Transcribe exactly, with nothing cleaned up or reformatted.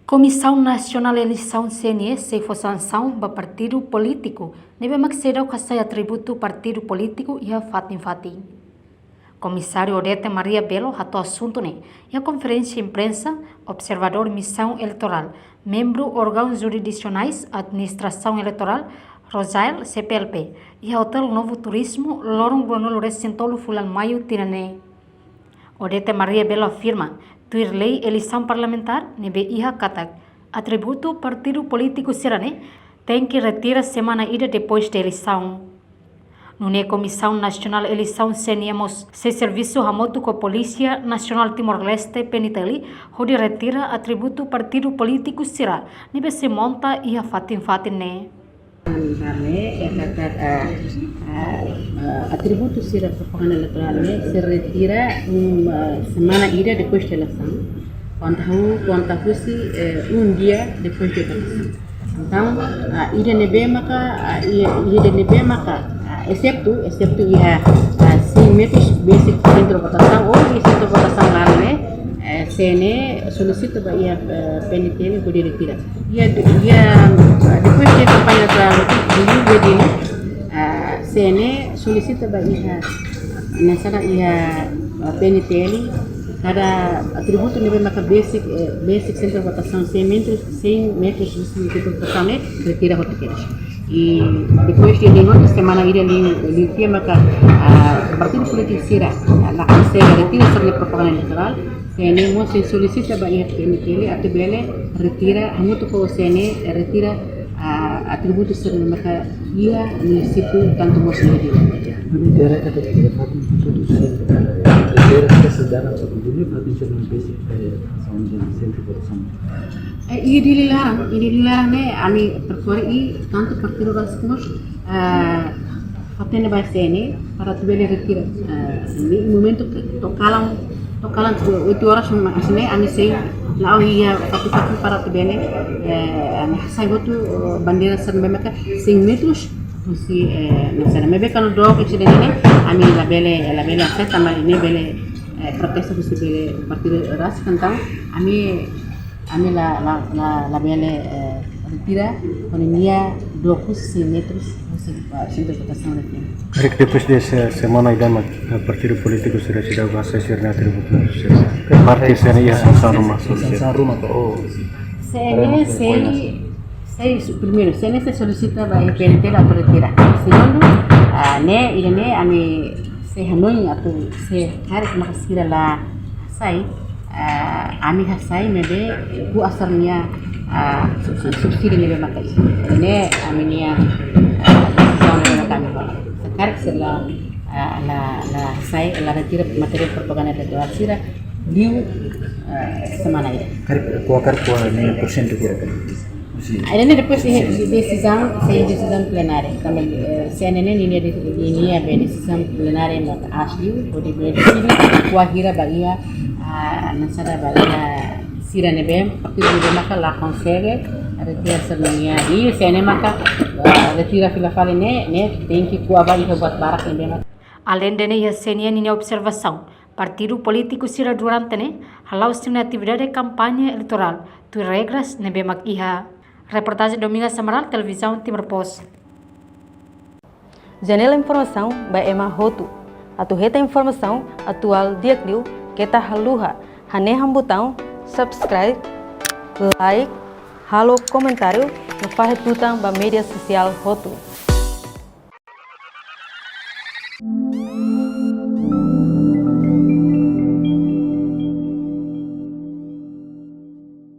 Komisaun Nasionál Eleisaun, C N E, sei fó sansaun ba partidu polítiku ne'ebé mak seidauk hasai atributu partidu polítiku iha fatin-fatin. Komisáriu Odete Maria Belo hato'o asuntu ne'e iha konferénsia imprensa observadór Misaun Eleitorál, membru órgaun juridisionais Administrasaun Eleitorál, ROJAEL, C P L P, iha Hotel Novo Turismo, loron ruanulu-resin-tolu fulan Maiu tinan ne'e. Odete Maria Belo afirma, tuir lei eleisaun parlamentár ne'ebé iha katak atributu partidu polítiku sira-ne'e tenke retira semana ida depois de eleisaun. Nune'e Komisaun Nasionál Eleisaun, C N E, mós sei servisu hamutuk ho Polísia Nasionál Timor-Leste, P N T L, hodi retira atributu partidu polítiku sira ne'ebé sei monta iha fatin-fatin ne'e. Ne'e, iha katak, ah, ah, ah, atributu sira propaganda eleitorál ne'e sei retira, um, ah, semana ida depois de eleisaun. Konta hu-, konta husi, eh, um dia depois de eleisaun. Entaun, ah, ida ne'ebé maka, ah, i-, ida ne'ebé maka, ah, exetu, exetu iha, ah, cem metros basic centro votasaun ou iha centro votasaun laran ne'e, eh, C N E solisita ba iha, eh, P N T L hodi retira. Iha, iha, ah, depois de kampaña eleitorál, de julho de, ah, C N E solisita ba iha, hanesan iha, ah, P N T L, kada atributu ne'ebé maka basic, eh, basic centro votasaun cem metros, cem metros de centro votasaun ne'e retira hotu kedas. I depois de ida-ne'e, semana ida liu, liu tiha maka, ah, partidu polítiku sira, ah, la konsege retira sira-nia propaganda eleitorál, C N E mós sei solisita ba iha P N T L atu bele retira, hamutuk ho C N E, retira, ah, atributu sira ne'ebé maka iha munisípiu, tantu mós iha Dili. Maibé, era kata tidak patut untuk itu, eh, era kata sedang atau dulu patut sudah basic, eh, sound dan centro votasaun. Eh, iha Dili laran, iha Dili laran ne'e, ami perkuari i tantu partidu rasik mós, eh, hatene ba C N E para atu bele retira, eh, ne'e momentu ke to'o kalan, to'o kalan, to'o oito horas ma-, hanesan ne'e, ami sei la'o iha fatin-fatin para atu bele, eh, ami hasai hotu, eh, bandeira sira ne'ebé maka cem metros husi, eh, hanesan ne'e. Maibé kuandu dook insidente ne'e, ami labele, labele hasai tanba ne'e bele, eh, protesta husi bele partidu rasik, entaun ami, ami la, la, la, labele, eh, retira, kuandu nia dook husi cem metros husi, eh, centro votasaun ne'e. Karik depois de se-, semana ida mak, eh, partidu polítiku sira seidauk hasai sira-nia atributu sira. Parte sira iha sansaun ruma. Sansaun ruma ka, oh. C N E sei, sei su-, primeiru, C N E sei solisita ba iha P N T L atu retira. Segundu, ah, ne'e, ida-ne'e ami sei hanoin atu se karik maka sira la hasai, ah, ami hasai maibé ko'a sira-nia, ah, subsídiu ne'ebé maka iha. Ne'e ami-nia, ah, desizaun ne'ebé maka ami hola. Se karik sira la, ah, la, la hasai, la retira materiál propaganda eleitorál sira liu, ah, semana ida. Karik, ko'a, karik ko'a nia porsentu kira-kira? Sin. Ida-ne'e depois de, de desizaun, sei desizaun plenária. Tanba, eh, C N E ninia de-, ninia be desizaun plenária no asli, hodi be deside ko'a hira ba iha, ah, hanesan ba iha sira ne'ebé, partidu ne'ebé maka la konsege retira sira-nia. I C N E maka, ah, retira fila fali ne'e, ne'e tenke ko'a ba iha buat barak ne'ebé maka. Aleinde ne'e, iha C N E ninia observasaun, partidu polítiku sira durante ne'e hala'o sira-nia atividade kampaña eleitorál tuir regras ne'ebé mak iha. Reportajen Domingas Amaral, Televizaun Timor Post. Janela informasaun ba ema hotu. Atu hetan informasaun atuál di'ak liu, keta haluha hanehan butaun subscribe, like, halo komentáriu no fahe tutan ba média sosiál hotu.